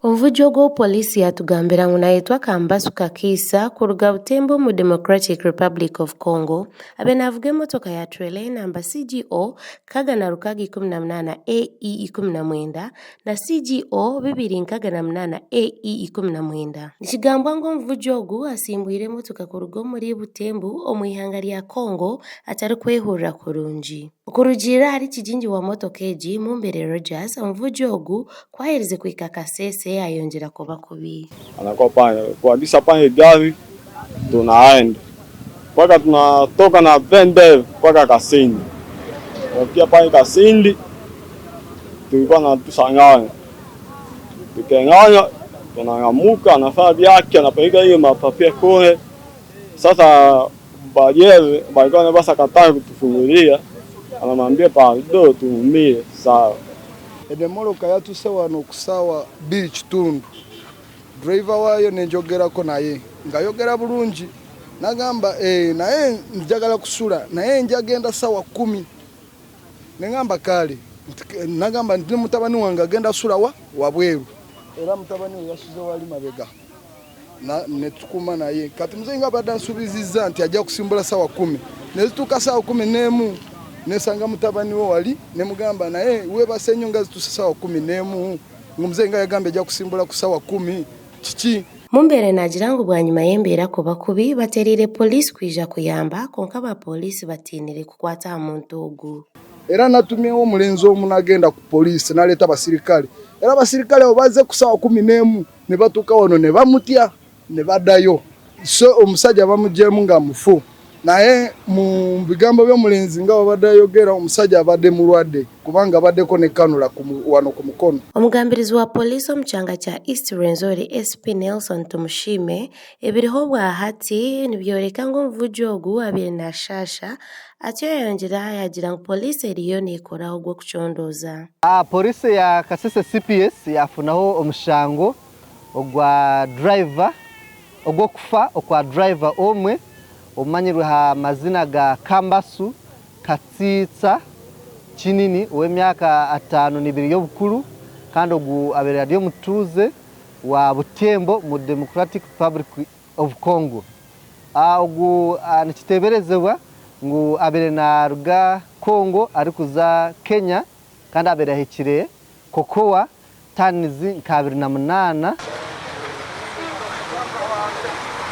Omuvugi ogu ou Poliisi yatugambira ngu nayetwa Kambasu Kakiisa kuruga Butembo omu Democratic Republic of Congo abe navuga emotoka ya trailer y'enamba CGO 618 AE 19 na CGO 268 AE 19. Nikigambwa ngu omuvugi ogu asimbwire emotoka kuruga omuri Butembo omu ihanga rya Congo atarikwehurira kurungi. Okurugiirira ahari kigingi wa motoka egi, Mumbere Rogers, omuvugi ogu ku aherize kuhika Kasese yayongyera kuba kubi. Anakuwa pale kuagiza pale gari tunaenda mpaka tunatoka na vende mpaka Kasindi. Tunafikia pale Kasindi tulikuwa na tusanganya tukenganya tunang'amuka, anafanya vyake, anapeleka hiyo mapapia kule. Sasa bajere balikuwa basa kataa kutufungulia, anamwambia pado tuumie sawa. Eno emmotoka yatuuse wano ku ssaawa bbiri kitundu. Driver waayo ne njogerako naye ng'ayogera bulungi n'agamba eh, naye njagala kusula naye njagenda ssaawa kkumi. Ne ngamba kale nagamba nti ne mutabani wange agenda sula wa wabweru era mutabani we yasuze wali mabega ne tukuma naye kati muzeeyi nga abadde ansuubizizza nti ajja kusimbula ssaawa kkumi ne zituuka ssaawa 11 nesanga mutabani we wali ne mugamba naye weebase nnyo nga zituuse ssaawa 11 ng'omuzeeyi nga yagambye ajja kusimbula ku ssaawa kkumi kiki? Mumbere naagira ngu bwanyima y'embeera kuba kubi, batereire Pooriisi kwija kuyamba kwonka aba Pooriisi batiinire kukwata aha muntu ogu. Era natumyewo omulenzi omu nagenda ku poliisi naleeta abasirikale era abasirikale abo bazze ku saawa 11 ne batuuka wano ne bamutya ne badayo so omusajja bamugyemu nga mufu naye mu bigambo by'omulenzi nga bwabadde ayogera omusajja abadde mulwadde kubanga abaddeko ne kanula wano ku mukono. Omugambirizi wa Poliisi omu kyanga kya East Rwenzori SP Nelson Tumushime ebiriho obwahati nibyoreka ngu omuvugi ogu abaire nashaasha atyo yayongyera yagira ngu Poliisi eriyo nekora ogw'okucondooza. Poliisi ya Kasese CPS yafunaho omushango ogwa driver ogw'okufa okwa driver omwe omanyirwe aha mazina ga Kambasu Katsitsa Kinini ow'emyaka 52 y'obukuru kandi ogu abaire ari omutuuze wa Butembo omu Democratic Republic of Congo. Ogu nikiteeberezebwa ngu abaire naaruga Congo arikuza Kenya kandi abaire ahikire Kokowa tanizi nka 28.